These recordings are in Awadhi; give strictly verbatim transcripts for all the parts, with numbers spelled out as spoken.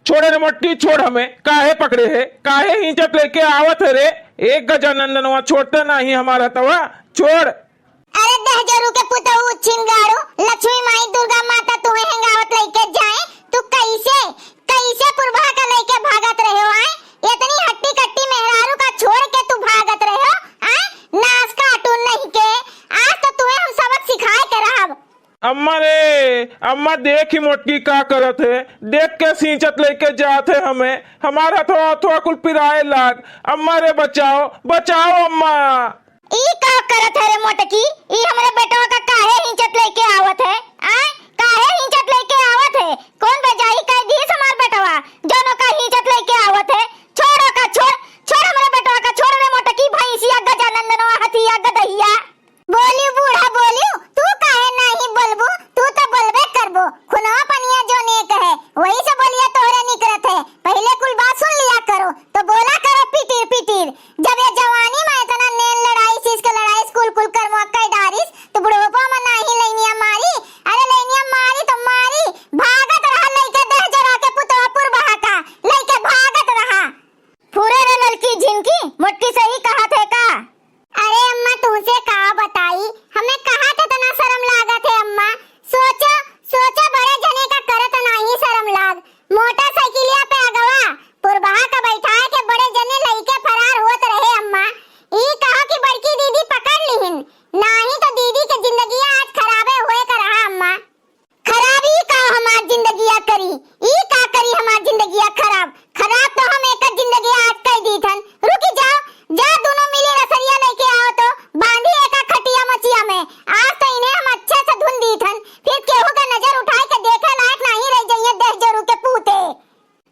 छोड़ रे मोटकी, छोड़ हमें, काहे पकड़े है, काहे हिंचत लेके आवत है रे? एक गजानंदनवा छोड़ते नाही हमार हथवा, छोड़। अरे दहजरू के पुतऊ छिनगारू, लक्ष्मी माई दुर्गा माता तुहे हेंगावत लइके जाए, तू कैसे, कैसे पुरबहा का लइके भागत रहे हो आए? इतनी हट्टी कट्टी मेहरारू का छोड़ के तू भागत रहे हो आए? नास का अटून नहीं के, आज तो तुहे हम सबक सिखाए के रहब। अम्मा रे, अम्मा देख ही मोटकी का करत है, देख के सींचत लेके जात है हमें, हमार हथवा हथवा कुल पिराए लाग। अम्मा रे बचाओ, बचाओ अम्मा। ई का करत है रे मोटकी? ई हमरे बेटवा का काहे हिंचत लेके आवत है? आय, काहे हिंचत लेके आवत है? कौन बेजाई कह दीस हमार बेटवा, जौन ओका हिंचत लेके आवत है? छोड़ ओका, छोड़, छोड़ हमरे बेटवा का, छोड़ रे मोटकी, भैंसिया, गजानंदनवा, हथिया, गदहिया। बोलियो बूढ़ा, बोलियो, तू काहे नाही बोलबू? तू तो बोलबे करबू। खुनवा पनिया जौन एक है, वही से बोलिया तोहरे निकरत है। पहिले कुल बात सुन लिया करो, तो बोला करो पिटीर पिटीर। जब ये जवानी में इतना नेन लड़ाइस, इश्क लड़ाइस, कुल कुल करमवा कई डारिस, तो बुढ़ोपा में नाही लइनिया मारी। अरे लइनिया मारी तो मारी, भागत रहा लइके दहजरा के पुतवा पुरबहा का, लइके भागत रहा। फुरे रे ललकी झिनकी, मोटकी सही कहत है का? अरे अम्मा, तुहसे का बताई, हमें कहा थे इतना शर्म लागत है अम्मा। सोचो, सोचो, बड़े जने का करत नाही शर्म लाग। मोटरसाइकिलिया पे अगवा पुरबहा का बैठाए के बड़े जने लइके फरार होत रहे अम्मा। ई कहो कि बड़की दीदी पकड़ लिहिन, नाही तो दीदी के जिंदगिया आज खराबे होए का रहा अम्मा। खराब ई का हमार जिंदगिया करी, ई का करी हमार जिंदगिया खराब? खराब तो हम एकर जिंदगिया आज कई दीथन। रुकी जाओ, जा दोनों मिली रसरिया लेके आओ तो, बांधी एका खटिया मचिया में। आज तो इन्हें हम अच्छे से धुन दीथन, फिर केहू का नजर उठाए के देखे लायक नाही रह जइए दहजरू के पूते।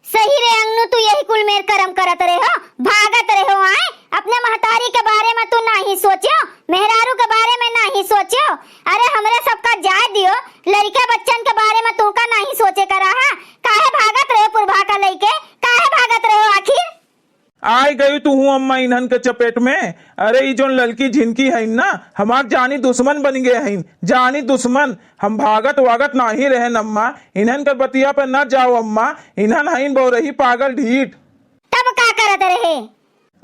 सही रे अंगनू, तू यही कुल मेर करम करत रहे हो, भागत रहे हो आए। अपने महतारी के बारे में तू नाही सोच्यो, मेहरारू के बारे में नाही सोच्यो। अरे हमरे सबका जाए दियो, लड़के बच्चन के बारे में तू का नाही सोचे का रहा? काहे भागत रहे पुरभा का लइके, काहे भागत रहे हो आखिर? आइ गई तू हूँ अम्मा इन्हन के चपेट में। अरे ई जौन ललकी झिनकी हईन ना, हमार जानी दुश्मन बन गए हईन, जानी दुश्मन। हम भागत वागत नाही रहेन अम्मा, इन्हन के बतिया पे न जाओ अम्मा, इन्हन हईन बौरही पागल ढीठ। तब का करत रहे?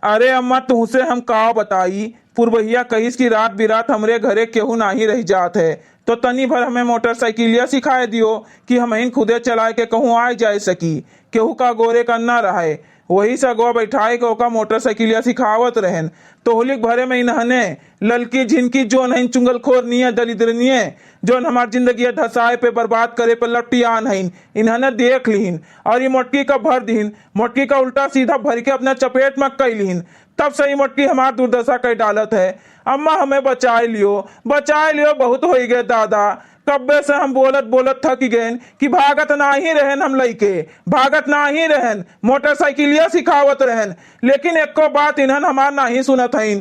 अरे अम्मा, तुहसे हम का बताई, पुरबहिया कहिस कि रात बिरात हमरे घरे केहू नाही रह जात है, तो तनी भर हमें मोटरसाइकिलिया सिखाए दियो कि हमहिन खुदे चलाए के कहूँ आए जाए सकी, केहू का गोरे का ना रहे। वही से अगवा बैठाए के ओका मोटरसाइकिलिया सिखावत रहेन। तोहलिक भरे में इन्हने ललकी झिनकी जौन हईन चुंगलखोर निये, दलिद्र निये, जौन हमार जिंदगिया धसाए पे, बर्बाद करे पे लपटियान हईन, इन्हने देख लिहिन और ई मोटकी का भर दिहिन। मोटकी का उल्टा सीधा भर के अपने चपेट में कई लिहिन। तब से ई मोटकी हमार दुर्दशा कई डालत है। अम्मा हमें बचाए लियो, बचाए लियो, बहुत होई गए दादा। कब्बे से हम बोलत बोलत थक गएन कि भागत नाही रहेन हम लइके, भागत नाही रहेन, मोटरसाइकिलिया सिखावत रहेन, लेकिन एको बात इन्हन हमार नाही सुनत हईन।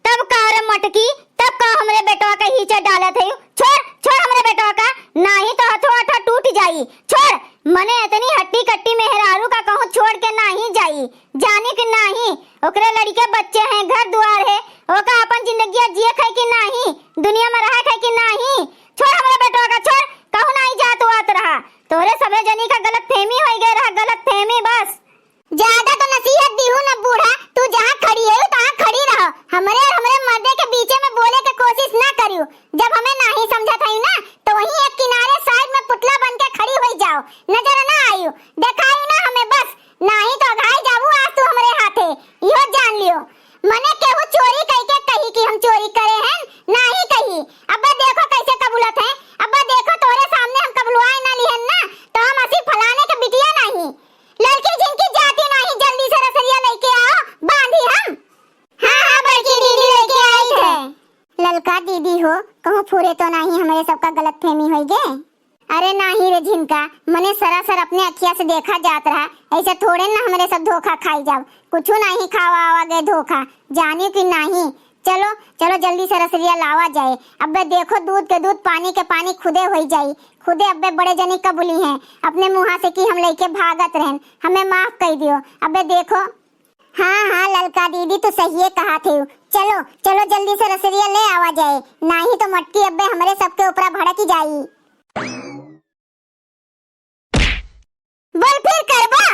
तब का रे मोटकी, तब का हमरे बेटवा का हीचे डालत है? छोड़, छोड़ हमरे बेटवा का, नाही तो हथो हथो टूट जाई। छोड़, मने इतनी हट्टी कट्टी मेहरारू का कहूँ छोड़ के नाही जाई, जानी कि नाही? ओकरे लड़के बच्चे हैं, घर दुआर है, ओका अपन जिंदगिया जिए खाए कि नाही, दुनिया में रहे खाए कि नाही? छोड़ हमरे बेटवा का, छोड़, कहूँ नाही जात वात रहा। तोहरे सभे जनी का गलत फहमी होई गए रहा, गलत फहमी बस। ज्यादा तो नसीहत दीहू न बूढ़ा, तू जहाँ खड़ी है तहाँ खड़ी रहो, हमरे और हमरे मर्दे के बीचे में बोले के कोशिश ना करियो। जब हमें नाही समझत हई ना, तो वहीं एक किनारे साइड में पुतला बन के खड़ी होई जाओ, नजर ना आयु, देखायु ना हमें बस, नाही तो अघाई जाबू आज तू हमरे हाथे, इहो जान लियो। मने केहू चोरी कई के कही कि हम चोरी करे हैं, नाही कही। अब्बे देखो कैसे कबूलत है, अब्बे देखो तोरे सामने हम कबुलवाए ना लिहन ना, तो हम असी फलाने के बिटिया नाही। ललकी झिनकी जाती नाही, जल्दी से रसरिया लेके आओ, बांधी हम। हाँ, हाँ, बड़की दीदी लेके आई है। ललका दीदी हो, कहूँ फुरे तो नाही, हमरे सबका गलतफहमी होई गे। अरे नाही रे झिनका, मने सरासर अपने अखिया से देखा जात रहा, ऐसे थोड़े ना हमरे सब धोखा खाई जाब। कुछू नाही खावा आवा गए धोखा, जानियो कि नाही। चलो, चलो जल्दी से रसरिया लावा जाए। अब्बे देखो दूध के दूध, पानी के पानी खुदे होई जाई। खुदे अब्बे बड़े जनी कबूली हैं अपने मुँहा से कि हम लइके भागत रहन, हमें माफ कई दियो। अब्बे देखो। हाँ, हाँ, ललका दीदी, तू सहिए कहा थे। चलो, चलो, जल्दी से रसरिया ले आवा जाए, नाही तो मटकी अब्बे हमरे सबके ऊपरा भड़क जाई। बोल, फिर करबो?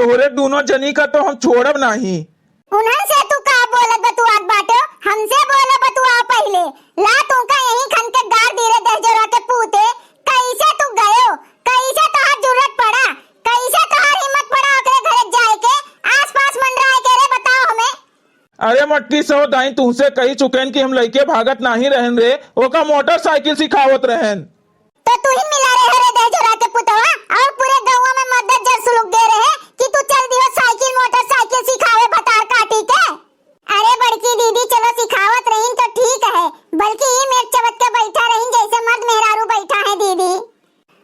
तोरे दूनों जनी का तो हम छोड़ब नाहीं। उन्हन से तू का बोलत बतुआत बाटे? हमसे बोले बतुआ पहिले। ला तू का यही खन के गार दी रे दहजोरा के पूते। कैसे तू गयो? कैसे तोहार जुर्रत पड़ा? कैसे तोहार हिम्मत पड़ा ओकरे घरे जाए के? आस पास मंडराए के रे, बताओ हमें। अरे मोटकी सो दाई, तुहसे कही चुकेन कि हम लइके भागत नाहीं रहेन रे, ओका मोटरसाइकिल सिखावत रहेन। तो तू ही मिला रहे रे दहजोरा के पुतवा, और पूरे गौवा में मद्दत जर सुलुक दे रहे कि तू चल दियो साइकिल मोटरसाइकिल सिखावे भतार काटी के। अरे बड़की दीदी, चलो सिखावत रहीन तो ठीक है, बल्कि ई मेर चबत के बैठा रहीन जैसे मर्द मेहरारू बैठा है दीदी।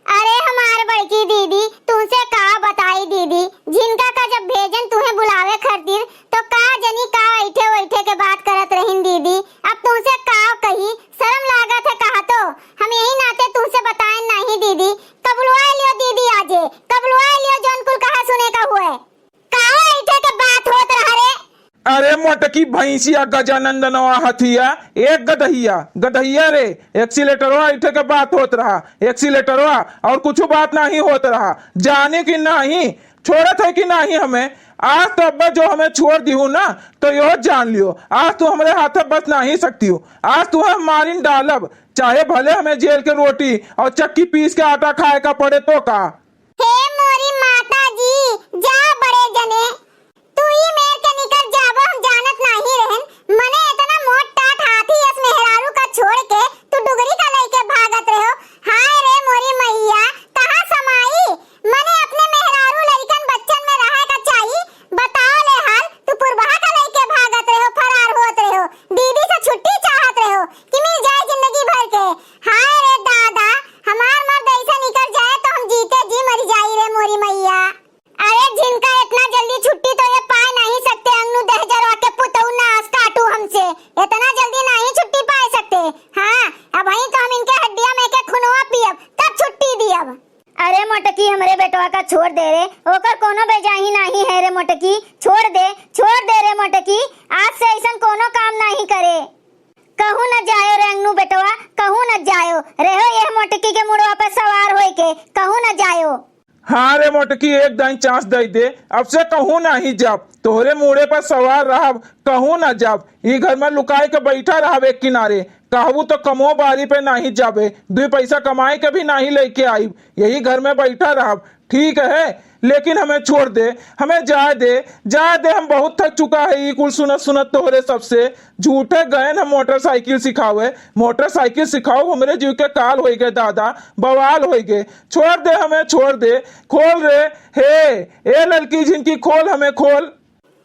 अरे हमार बड़की दीदी, तुमसे का बताई दीदी, झिनका का जब भेजन तुहे बुलावे खातिर, तो का जनी का ऐठे वैठे के बात करत रहीन दीदी। अब तुमसे का कही, शर्म लागत है कहा तो। हम यही नाते तुमसे बताएन नाहीं दीदी। कबुलवा लियो दीदी आजे, कबुलवा लियो जौन कुल कहा सुने का हुए। काहे ऐठे के बात होत रहा रे? अरे मोटकी भैंसिया, गजानंदनवा हथिया, एक गदहिया, गदहिया रे, एक्सीलेटरवा ऐठे के बात होत रहा, एक्सीलेटरवा, और कुछ बात नाहीं होत रहा। जाने कि नाहीं, छोड़त है कि नाहीं हमें? आज तो अब्बा जो हमें छोड़ दिहू ना, तो यो जान लियो, आज तू हमरे हाथे बच नाहीं सकती हो। आज तू हम मारिन डालब, चाहे भले हमें जेल के रोटी और चक्की पीस के आटा खाए का पड़े तो का। हे मोरी माता जी, जा बड़े जने, तू ई मेर के निकर जाबो, हम जानत नाहीं रहन। मने इतना मोट टाट हाथी अस मेहरारू का छोड़ के तू डुगरी का लइके भागत रहो। हाय रे मोरी मैया, कहाँ समाई? मने अपने मेहरारू लइकन बच्चन में रहे का चाही। बताओ ले हाल, तू पुरबहा का लइके भागत रहो, फरार होत रहो, दीदी से छुट्टी चाहत रहो कि मिल जाए जिंदगी भर के। हाय रे दादा, हमार मर्द ऐसा निकर जाए तो हम जीते जी मर जाई रे मोरी मैया। अरे झिनका, इतना जल्दी छुट्टी तो ये पाए नाहीं सकते। अंगनू दहजरवा के पुतऊ नास काटू हमसे, इतना जल्दी नाहीं छुट्टी पाए सकते। हाँ, अबहीं तो हम इनके हड्डिया में के खुनवा पियब, तब छुट्टी दियब। अरे मोटकी, हमरे बेटवा का छोड़ दे रे, ओकर कोनो बेजाही नाहीं है रे मोटकी, छोड़ दे, छोड़ दे रे मोटकी, आज से ऐसन कोनो काम नाहीं करे। कहूँ न जायो रे अंगनू बेटवा, कहूँ न जायो, रहो यह मोटकी के मुड़वा पे सवार होए के, कहूँ न जायो। हाँ रे मोटकी, एक दाईं चांस दे दे, अब से कहूँ नाहीं जाब, तोहरे मुड़े पर सवार रहब, कहूँ ना जाब। ई घर में लुकाए के बैठा रहब एक किनारे, कहबू तो कमो बारी पे नाहीं जाबे, दुई पैसा कमाए के भी नाहीं लेके आइब, यही घर में बैठा रहब, ठीक है? लेकिन हमें छोड़ दे, हमें जाए दे, जाए दे, हम बहुत थक चुका है ई कुल सुनत सुनत तोहरे सबसे। झूठे गए न मोटरसाइकिल सिखावे, मोटरसाइकिल सिखाओ, हमरे जीव के काल होई गए दादा, बवाल होई गए। छोड़ दे हमें, छोड़ दे, खोल रे। हे, ए ललकी झिनकी, खोल हमें, खोल।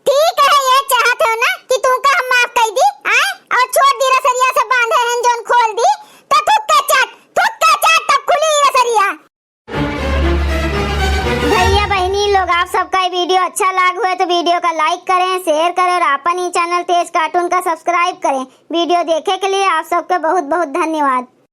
ठीक है, ये चाहत हो ना कि तुमका हम माफ कर दी, आए? और छोड़ दी रसरिया से बांधे हैं जौन खोल दी, तो थुक के चाट, थुक के चाट, तब खुली रसरिया। भैया बहनी लोग, आप सबका ये वीडियो अच्छा लाग हुए तो वीडियो का like करें, share करें और आपन ई channel तेज cartoon का subscribe करें। वीडियो देखे के लिए आप सबके बहुत बहुत धन्यवाद।